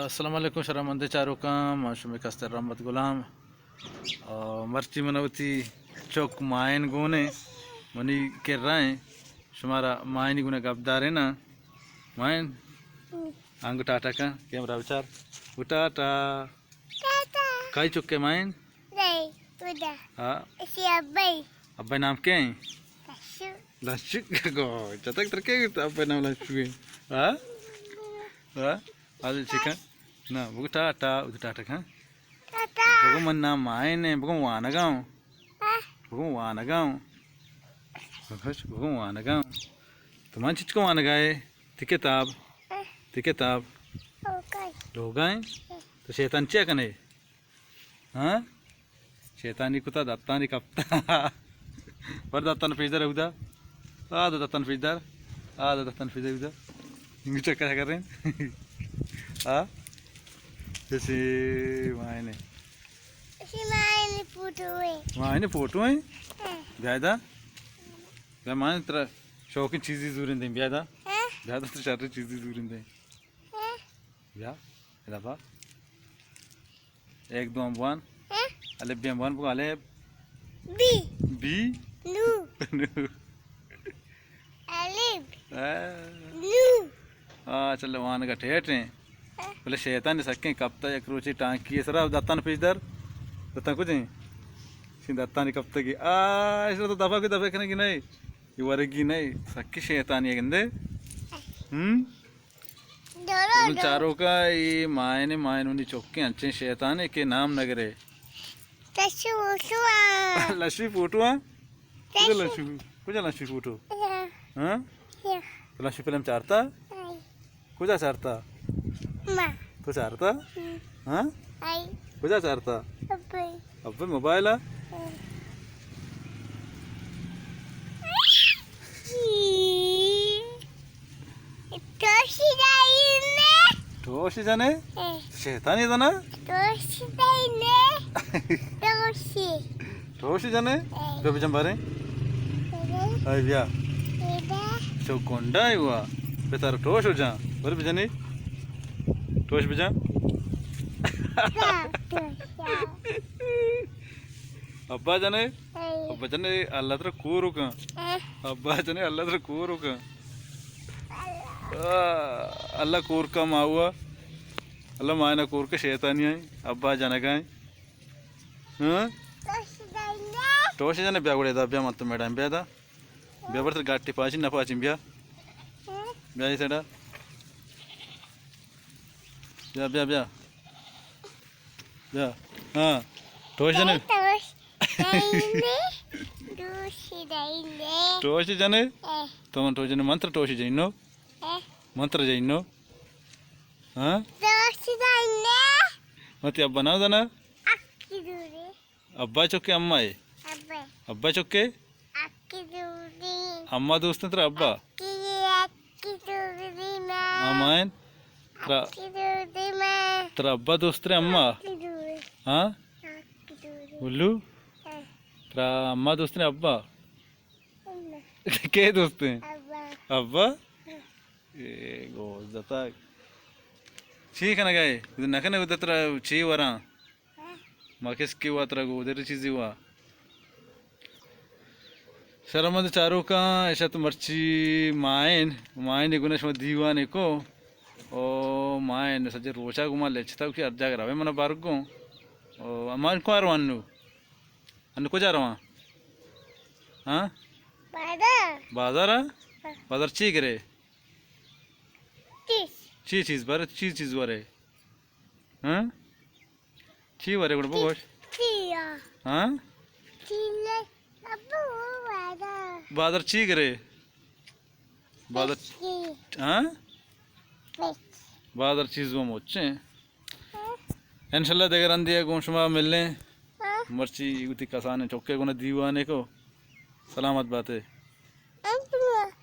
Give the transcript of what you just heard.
السلام علیکم شرمندیں چاروکاں، ما شمے کستر رحمت غلام۔ آ، مرچی من وتی چک مائن گون ایں، منی کرا ایں، شمارا مائنی گون گپ داریناں۔ مائن، انگو ٹاٹا کن، کیمرہ بچار۔ او ٹاٹا۔ ٹاٹا۔ کئی چکے مائن؟ نہیں، تو دا۔ ہاں۔ اسی ابئی۔ ابئی نام کئے ایں؟ لشو۔ لشو گو، چتک ترکے گو، ابئی نام لشو ایں۔ ہاں؟ ہاں؟ آ چکن؟ نا، بگو ٹاٹا، او ٹاٹا کن۔ ٹاٹا۔ بگو من نام مائن ایں، بگو وانگا اوں۔ ہاں؟ بگو وانگا اوں۔ بگو وانگا اوں۔ تو من چچکو وانگا ئے؟ تی کتاب۔ ہاں؟ تی کتاب۔ لوگا ایں؟ لوگا ایں؟ ہاں۔ تو شیطان چیا کنے؟ ہاں؟ شیطانی کتا، دتانی کپتا۔ پر دتان پیش دار اودا۔ آ دو دتان پیش دار۔ آ دو دتان پیش دار اودا۔ انگو چکر کر رہے ہیں۔ آ؟ جیسے مائنے۔ اسی مائنے فوٹو ایں۔ مائنے فوٹو ایں؟ ہاں۔ بیا دا۔ بیا مائنے ترا شوقین چیزی زورین دیں، بیا دا۔ ہاں؟ بیا دا تو شریں چیزی زورین دیں۔ ہاں؟ بیا، ادا با۔ ایک دو ہم بوان۔ ہاں؟ الف بی ہم بوان، بگو الف۔ بی۔ بی؟ نو۔ نو۔ الف۔ آ۔ نو۔ آ، چلو وانگا ٹیٹ ایں۔ ہاں؟ بلے شیطان سکیں کپتا یک روچے ٹانکی سرا دتان پیش دار۔ دتان کجیں؟ شین دتانی کپتگی۔ آ، اس تو دفعہ کی دفعہ کنے کی نہیں۔ یہ ورگی نہیں۔ سکی شیطانی گندے۔ ہم؟ چاروکا، اے مائنے، مائنونی چکیں انچیں شیطانے کہ نام نگرے۔ لشی فوٹو آ۔ لشی فوٹو آ؟ کجا لشی؟ لشی، کجا لشی فوٹو؟ ہاں؟ ہاں؟ یا۔ تو لشی فلم چارتا؟ ہاں۔ کجا چارتا؟ ما۔ تو چارتا؟ ہم۔ ہاں؟ آئی۔ کجا چارتا؟ ابے۔ ابے موبائل آ؟ ہاں۔ ٹوشی دائی نے۔ ٹوشی جنے؟ اے۔ شیطانی زنا؟ ٹوشی دائی نے۔ ٹوشی۔ ٹوشی جنے؟ اے۔ بیا بجن بارے۔ اے۔ آئی بیا۔ اے بیا۔ چو کنڈا ہوا۔ بتر ٹوش ہو جان۔ بر بجنی۔ ٹوش بجن۔ ٹوش۔ ابا جنے؟ اے۔ ابا جنے، اللہ ترا کور کن۔ اے۔ ابا جنے، اللہ ترا کور کن۔ آ، اللہ کور کا ماوا۔ اللہ مائنا کور کا شیطانی آئی۔ ابا جنگا آئی۔ ہاں؟ ٹوش جنے۔ ٹوش جنے، بیا گڑے دا، بیا من تو میڈم، بیا دا۔ بیا برتر گاٹی پاچی نہ پاچی، بیا۔ ہاں؟ بیا یہ سڑا۔ بیا، بیا، بیا۔ بیا۔ ہاں۔ ٹوش جنے۔ ٹوش۔ ٹوش جنے۔ ٹوش جنے۔ اے۔ تو من ٹوش جنے، منتر ٹوش جنو۔ اے۔ منتر جنو۔ ہاں؟ ٹوش جنے۔ متی ابا نہ زنا؟ اکی دوری۔ ابا چکے اما اے؟ ابا۔ ابا چکے؟ اکی دوری۔ اما دوست ترا ابا؟ اکی، اکی دوری ما۔ امائن؟ ترا، اکی دوری ما۔ ترا ابا دوست ترے اما؟ اکی دوری۔ ہاں؟ اکی دوری۔ بلو؟ ہاں۔ ترا اما دوست ترے ابا؟ اما۔ کے دوست ایں؟ ابا۔ ابا؟ ہاں۔ اے گوز دتگ۔ چی کنگا ئے؟ نہ کنے گو ترا چی وراں؟ مکس کی وا ترا گودر چیزی وا۔ شرمند چاروکاں، اشت مرچی مائن، مائن گنش ما دیوانے کو۔ او مائن سجے روچا گما لچتا کہ ہر جاگہ روے منا بارگوں۔ او مائن کو روان نو؟ انو کجا رواں؟ ہاں؟ بازار۔ بازار؟ ہاں۔ بازار چی کرے؟ چیز۔ چی چیز بارے؟ چی چیز ورے؟ ہاں؟ چی ورے گڑا بگوش؟ چی آ؟ ہاں؟ چی لے؟ ابو بازار۔ بازار چی کرے؟ بازار۔ ہاں؟ بازار چیز وہ موچے۔ انشاءاللہ دگہ رندے ءَ گوں شما ملیں۔ ہاں۔ مرچی وتی کسانیں چکے گوں دیوانے کو۔ سلامت باتے۔